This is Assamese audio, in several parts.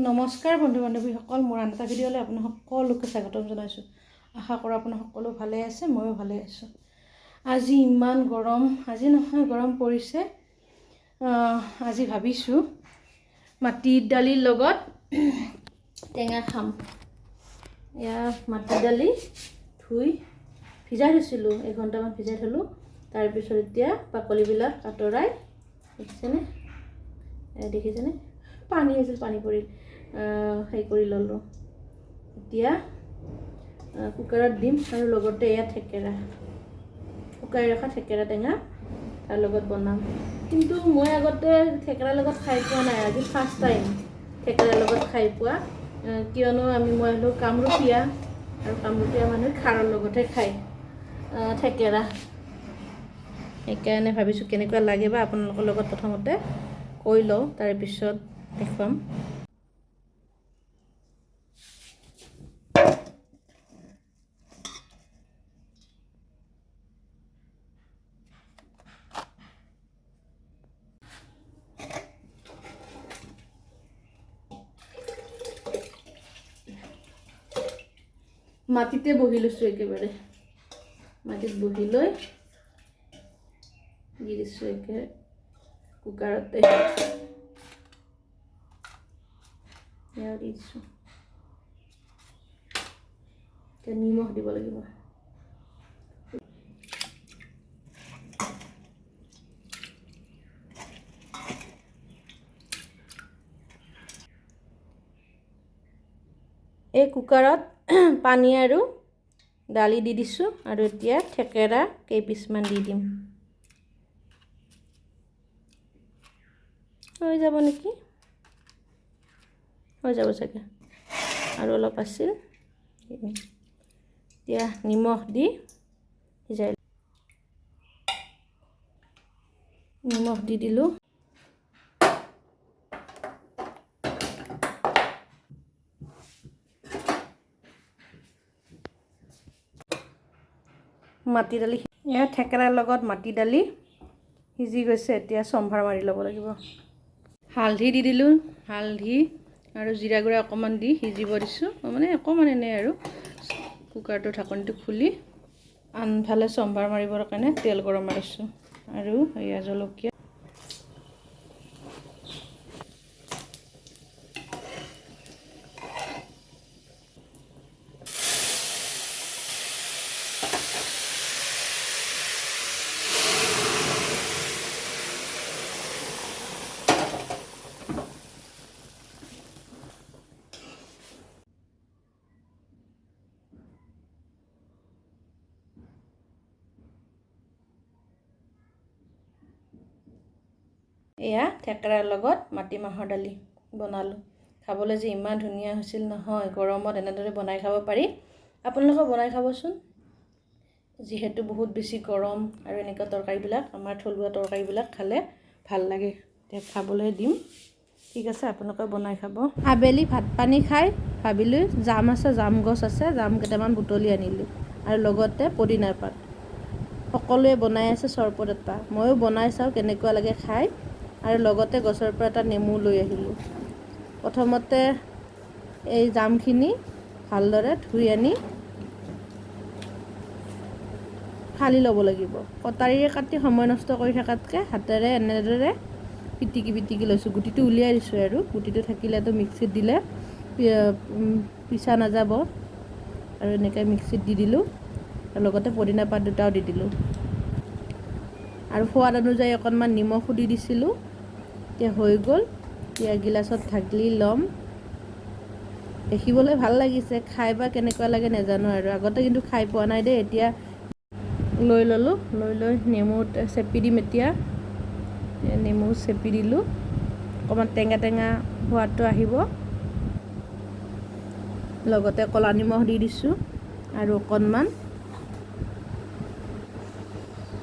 নমস্কাৰ বন্ধু বান্ধৱীসকল, মোৰ আন এটা ভিডিঅ'লৈ আপোনাক সকলোকে স্বাগতম জনাইছোঁ। আশা কৰোঁ আপোনাৰ সকলো ভালে আছে, ময়ো ভালে আছোঁ। আজি ইমান গৰম, আজি নহয় গৰম পৰিছে। আজি ভাবিছোঁ মাটি দালিৰ লগত টেঙা খাম। এয়া মাটি দালি ধুই ভিজাই থৈছিলোঁ, 1 ঘণ্টামান ভিজাই থ'লোঁ। তাৰপিছত এতিয়া বাকলিবিলাক আঁতৰাই, দেখিছেনে, দেখিছেনে, পানী আছিল, পানী পৰিল, হেৰি কৰি ল'লোঁ। এতিয়া কুকাৰত দিম আৰু লগতে এয়া থেকেৰা, শুকাই ৰখা থেকেৰা টেঙা তাৰ লগত বনাম। কিন্তু মই আগতে থেকেৰাৰ লগত খাই পোৱা নাই, আজি ফাৰ্ষ্ট টাইম থেকেৰাৰ লগত খাই পোৱা। কিয়নো মই হ'লোঁ কামৰূপীয়া আৰু কামৰূপীয়া মানুহে খাৰৰ লগতহে খায় থেকেৰা। সেইকাৰণে ভাবিছোঁ কেনেকুৱা লাগে বা আপোনালোকৰ লগত প্ৰথমতে কৈ লওঁ, তাৰপিছত দেখুৱাম। মাটিতে বহি লৈছোঁ, একেবাৰে মাটিত বহি লৈ দি দিছোঁ একে কুকাৰতে। এয়াও দি দিছোঁ। এতিয়া নিমখ দিব লাগিব। এই কুকাৰত পানী আৰু দালি দি দিছোঁ আৰু এতিয়া থেকেৰা কেইপিচমান দি দিম। হৈ যাব নেকি? হৈ যাব চাগে, আৰু অলপ আছিল। এতিয়া নিমখ দি সিজাই, নিমখ দি দিলোঁ। মাটি দালি, এয়া থেকেৰাৰ লগত মাটি দালি সিজি গৈছে। এতিয়া চম্ভাৰ মাৰি ল'ব লাগিব। হালধি দি দিলোঁ, হালধি আৰু জিৰা গুড়া অকণমান দি সিজিব দিছোঁ, মানে অকণমান এনেই আৰু। কুকাৰটোৰ ঢাকনিটো খুলি আনফালে চম্ভাৰ মাৰিবৰ কাৰণে তেল গৰম মাৰিছোঁ আৰু এয়া জলকীয়া। এয়া থেকেৰাৰ লগত মাটিমাহৰ দালি বনালোঁ। খাবলৈ যে ইমান ধুনীয়া হৈছিল নহয়, গৰমত এনেদৰে বনাই খাব পাৰি। আপোনালোকেও বনাই খাবচোন। যিহেতু বহুত বেছি গৰম আৰু এনেকুৱা তৰকাৰীবিলাক, আমাৰ থলুৱা তৰকাৰীবিলাক খালে ভাল লাগে। এতিয়া খাবলৈ দিম। ঠিক আছে, আপোনালোকে বনাই খাব। আবেলি ভাত পানী খাই ভাবিলোঁ জাম আছে, জাম গছ আছে, জাম কেইটামান বুটলি আনিলোঁ আৰু লগতে পদিনাৰ পাত। সকলোৱে বনাই আছে চৰবত এটা, ময়ো বনাই চাওঁ কেনেকুৱা লাগে খাই। আৰু লগতে গছৰ পৰা এটা নেমু লৈ আহিলোঁ। প্ৰথমতে এই জামখিনি ভালদৰে ধুই আনি ফালি ল'ব লাগিব। কটাৰীৰে কাটি সময় নষ্ট কৰি থকাতকৈ হাতেৰে এনেদৰে পিটিকি পিটিকি লৈছোঁ। গুটিটো উলিয়াই দিছোঁ আৰু গুটিটো থাকিলেতো মিক্সিত দিলে পিছা নাযাব। আৰু এনেকৈ মিক্সিত দি দিলোঁ আৰু লগতে পদিনা পাত দুটাও দি দিলোঁ আৰু সোৱাদ অনুযায়ী অকণমান নিমখো দি দিছিলোঁ। এতিয়া হৈ গ'ল। এতিয়া গিলাচত ঢাকি ল'ম। দেখিবলৈ ভাল লাগিছে, খাই বা কেনেকুৱা লাগে নাজানো আৰু। আগতে কিন্তু খাই পোৱা নাই দেই। এতিয়া লৈ ল'লোঁ, লৈ লৈ নেমু চেপি দিম। এতিয়া নেমু চেপি দিলোঁ, অকণমান টেঙা টেঙা সোৱাদটো আহিব। লগতে ক'লা নিমখ দি দিছোঁ আৰু অকণমান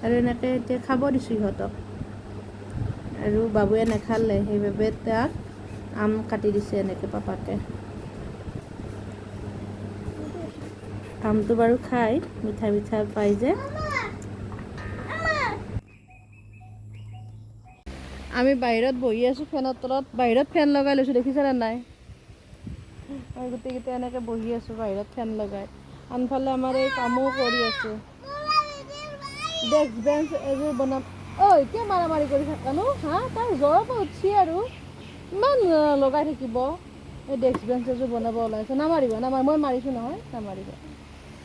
আৰু এনেকৈ এতিয়া খাব দিছোঁ ইহঁতক। আৰু বাবুৱে নাখালে, সেইবাবে তাক আম কাটি দিছে এনেকৈ পাপাকে। আমটো বাৰু খাই মিঠা মিঠা পাই যে। আমি বাহিৰত বহি আছোঁ ফেনৰ তলত, বাহিৰত ফেন লগাই লৈছোঁ, দেখিছেনে নাই? আমি গোটেইকেইটা এনেকৈ বহি আছোঁ বাহিৰত ফেন লগাই। আনফালে আমাৰ এই কামো কৰি আছোঁ, ডেস্ক বেঞ্চ এযোৰ বনাম। ঐ, কিয় মাৰামাৰি কৰি থাকানো? হা, তাৰ জ্বৰৰ পৰা উঠছি আৰু ইমান লগাই থাকিব। এই ডেস্ক বেঞ্চ এযোৰ বনাব ওলাইছে। নামাৰিব, নামাৰিব, মই মাৰিছোঁ নহয়, নামাৰিব।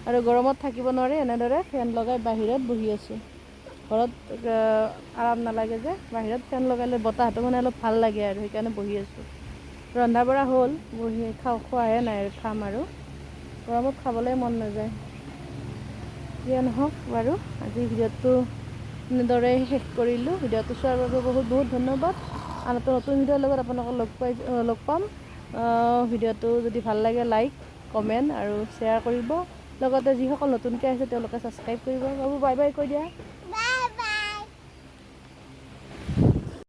আৰু গৰমত থাকিব নোৱাৰে, এনেদৰে ফেন লগাই বাহিৰত বহি আছোঁ। ঘৰত আৰাম নালাগে যে, বাহিৰত ফেন লগালে বতাহটো মানে অলপ ভাল লাগে আৰু সেইকাৰণে বহি আছোঁ। ৰন্ধা বঢ়া হ'ল, বহি খাওঁ, খোৱাহে নাই আৰু, খাম আৰু। গৰমত খাবলৈ মন নাযায়। যিয়ে নহওক বাৰু, আজি ভিডিঅ'টো এনেদৰে শেষ কৰিলোঁ। ভিডিঅ'টো চোৱাৰ বাবে বহুত বহুত ধন্যবাদ। আন এটা নতুন ভিডিঅ'ৰ লগত আপোনালোকক লগ পাম। ভিডিঅ'টো যদি ভাল লাগে, লাইক, কমেণ্ট আৰু শ্বেয়াৰ কৰিব। লগতে যিসকল নতুনকৈ আহিছে, তেওঁলোকে ছাবস্ক্ৰাইব কৰিব। বাবু, বাই বাই কৈ দিয়া।